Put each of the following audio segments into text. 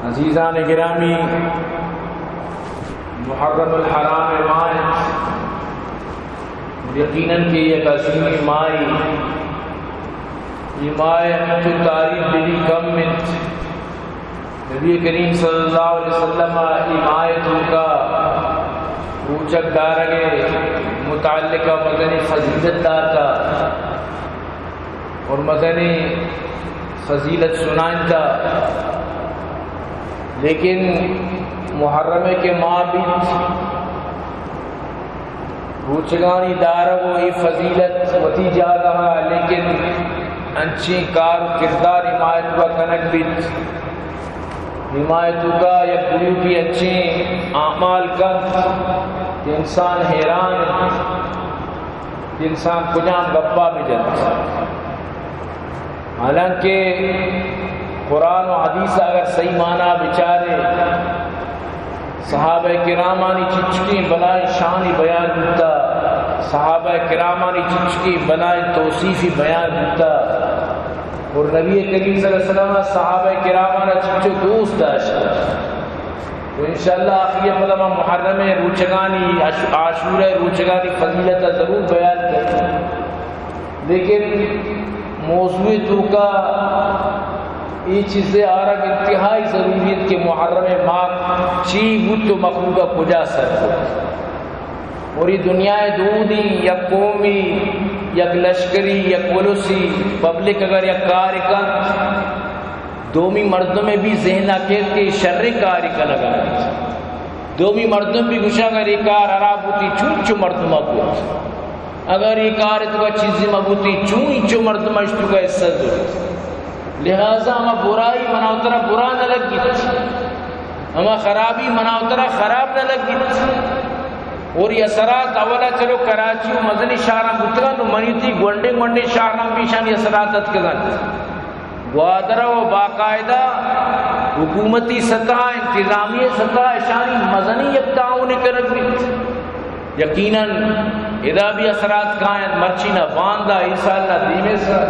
عزیزان گرامی، محرم الحرام ماہ انت، یقیناً کہ یک عظیمیں ماہے۔ اے ماہ ءِ انچو تعریف بہ بی کم انت۔ نبی کریم صلی اللہ علیہ وسلم ءَ اے ماہ ءِ توکا روچگ دارگ ءِ متعلقہ مزنیں فضیلت داتا اور مزنیں فضیلت سنائینتا، لیکن محرم ءِ کہ ماہ بیت، روچگانی دارگ و اے فضیلت وتی جاگہ ءَ، لیکن انچیں کار و کردار اے ماہ ءِ توکا کنگ بیت، اے ماہ ءِ توکا یک گروپے انچیں اعمال کنت کہ انسان حیران انت کہ انسان کجام گپا بجنت۔ حالانکہ قرآن و حدیث ءَ اگر صحیح معنی ءَ بچارے، صحابہ کرامانی چچکیں بلائیں شانی بیان بوتا، صحابہ کرامانی چچکیں بلائیں توصیفی بیان بوتا، اور نبی کریم صلی اللہ علیہ وسلم ءَ صحابہ کرامانا چچو دوست داشت۔ تو انشاءاللہ آخری ءَ پدا ما محرم ءِ روچگانی، عش-، عاشورہ ءِ روچگانی فضیلت ءَ ضرور بیان کریں۔ لیکن موضوع ءِ توکا اے چیز ءِ آرگ انتہائی ضروری انت کہ محرم ءِ ماہ چی بوت و مخلوق ءَ کجا سر کت۔ اور اے دنیا ءِ دودی یک قومی، یک لشکری، یک السی، پبلک اگر یک کارے کنت، دومی مردم ءَ بھی ذہن ءَ کیت کہ شریں کارے کنگ ءَ انت۔ دومی مردم بھی گوشاں اگر اے کار ہراب بوتی، چون چو مردم ءَ بوت؟ اگر اے کار ءِ توکا چیزے مہ بوتی، چون انچو مردم ءَ اشتوکا حصہ زرت؟ لہذا ہما برائی منا و ترا برا نہ لگیت، ہما خرابی منا و ترا خراب نہ لگیت۔ اور اے اثرات اولا چلو کراچی و مزنی شہراں بوتگاں، نو منی تئی گونڈیں گونڈیں شہراں بھی اشانی اثرات اتکگاں۔ گوادر و باقاعدہ حکومتی سطح، انتظامی سطح اشانی مزنی یک تعاونے کنگ بیت۔ یقیناً ادا بھی اثرات کاینت، مرچی نہ باندا، اے سال نہ دیمے سال۔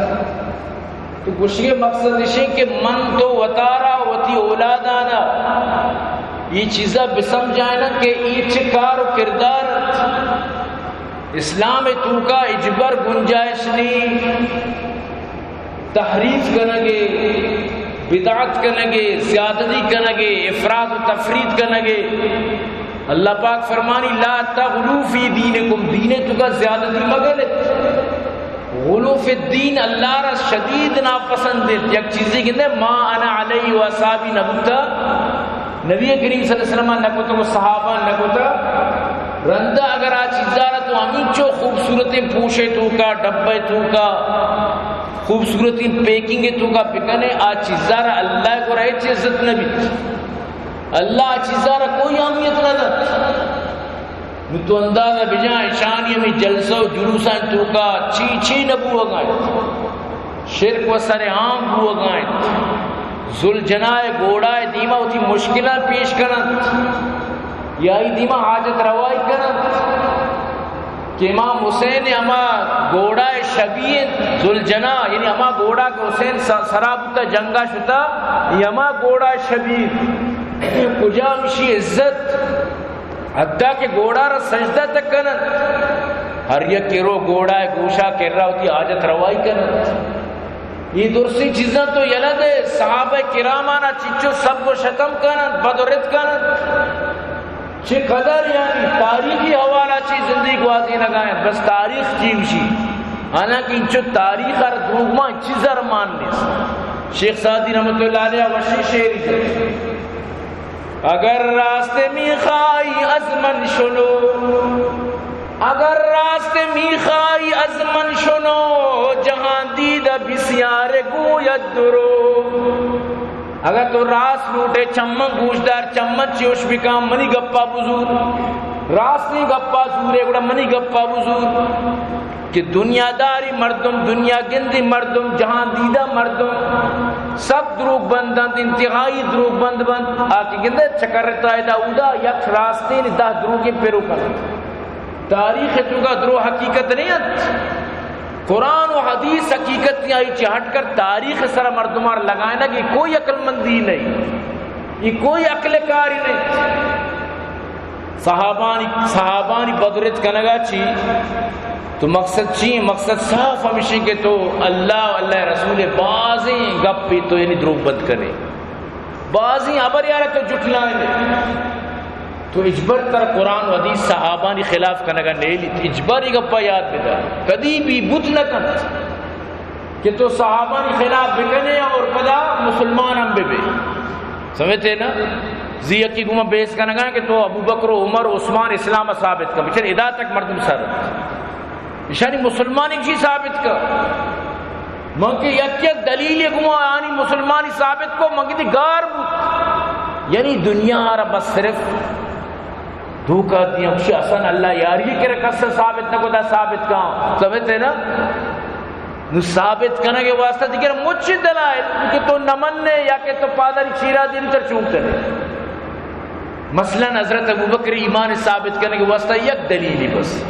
تو گوشگے مقصد اشیں کہ من تو وتارا وتی اولادانا اے چیزا بسمجھائیناں کہ اے چہ کار و کردار انت۔ اسلام توکا ہچبر گنجائش نی تحریف کنگے، بدعت کنگے، زیادتی کنگے، افراط و تفریط کنگے۔ اللہ پاک فرمانی، لا تغلوا فی دینکم، دین توکا زیادتی مگلت۔ غلو فی الدین اللہ را شدید ناپسند انت۔ یک چیزے گندے، ما انا علیہ و اصحابی نبوتا، نبی کریم صلی اللہ علیہ وسلم نکتا و صحابہ نکتا۔ رندا اگر آ چیزارا تو ہمینچو خوبصورتیں پوشے توکا، ڈبے توکا، خوبصورتیں پیکنگ توکا بکنے، آ چیزارا اللہ گورا ہچ عزت نبیت۔ اللہ آ چیزارا کوئی اہمیت نہ دنت۔ نو تو اندازہ بجاں، اشانی ہمے جلسہ و جلوسانی توکا چی چی نہ بوگا انت۔ شرک و سر عام بوگا انت۔ ذوالجناح گھوڑا دیما وتی مشکلاں پیش کننت، یا ای دیما حاجت روائی کننت کہ امام حسین ہما گھوڑا شبیہ انت، ذوالجناح، یعنی ہما گھوڑا کہ حسین س-، سرا بوتا، جنگا شتا، ای ہما گھوڑا شبیہ انت۔ کجام اشی عزت؟ حتیٰ کہ گھوڑا را سجدہ تک کننت۔ ہر یک کہ رو گھوڑا گوشا کرا وتی حاجت روائی کننت۔ اے درسیں چیزاں تو یلہ دے، صحابہ کرامانا چچو سب و شتم کننت، بد و رد کننت۔ چہ قدر یعنی تاریخی حوالہ چی زندگی گوازینگا انت، بس تاریخ چی گوشی۔ حالانکہ انچو تاریخ ار دروگ ما چیز ار مان نیست۔ شیخ سعدی رحمت اللہ علیہ وشی شعری جت۔ اگر راست می‌خواهی از من شنو، اگر راست می‌خواهی از من شنو، جهان دیده بسیار گوید دروغ۔ اگر تو راست لوٹے، چمن گوشدار، چمن چوش بکن، منی گپا بزور۔ راستیں گپا زورے، گڑا منی گپا بزور۔ کہ دنیاداری مردم، دنیا گندی مردم، جہان دیدہ مردم، سک دروگ بند انت، انتہائی دروگ بند بنت۔ آ کہ گندے چکرتا ادا اودا یک راستین دہ دروگیں پرو کنت۔ تاریخ توکا درو حقیقت نہیں انت۔ قرآن و حدیث حقیقت نہیں، آئی چہ ہٹ کر تاریخ سر مردمار لگائنگی کوئی عقل مندی نہیں۔ یہ کوئی عقل کاری نہیں۔ صحابانی، صحابانی بدرت کنگا چی؟ تو مقصد چی؟ مقصد صاف ہمیشی کہ تو اللہ و اللہ رسول بازیں گپی تو یعنی دروگ بند کنے، بازیں خبر یارا تو جٹلائے۔ تو اجبر تر قرآن و حدیث صحابانی خلاف کنگا نیلی، اجبر یہ گپا یاد بدار، کدی بھی بوت نہ کنت کہ تو صحابانی خلاف بکنے اور پدا مسلمان ہم ببے۔ سمجھتے نا؟ زی یکی گوما بیس کنگا کہ تو ابو بکر و عمر و عثمان اسلام ثابت کن، بچار ادا تک مردم سر۔ اشانی مسلمانی چی ثابت کن؟ من کہ یک یک دلیل گوما آنی مسلمانی ثابت کو، من کہ گار بوت۔ یعنی دنیا را بس صرف دھوکہ دیا، خوشی حسن اللہ یاری کرا کس ثابت نہ کو، دا ثابت کن۔ سمجھتے نا؟ نو ثابت کنگ ءِ واسطہ دیگر مچ دلائل کہ تو نہ منے یا کہ تو پادانی چیرا دیم تر چونک کنے۔ مثلاً حضرت ابوبکر ایمان ثابت کنگ ءِ واسطہ یک دلیلی بس۔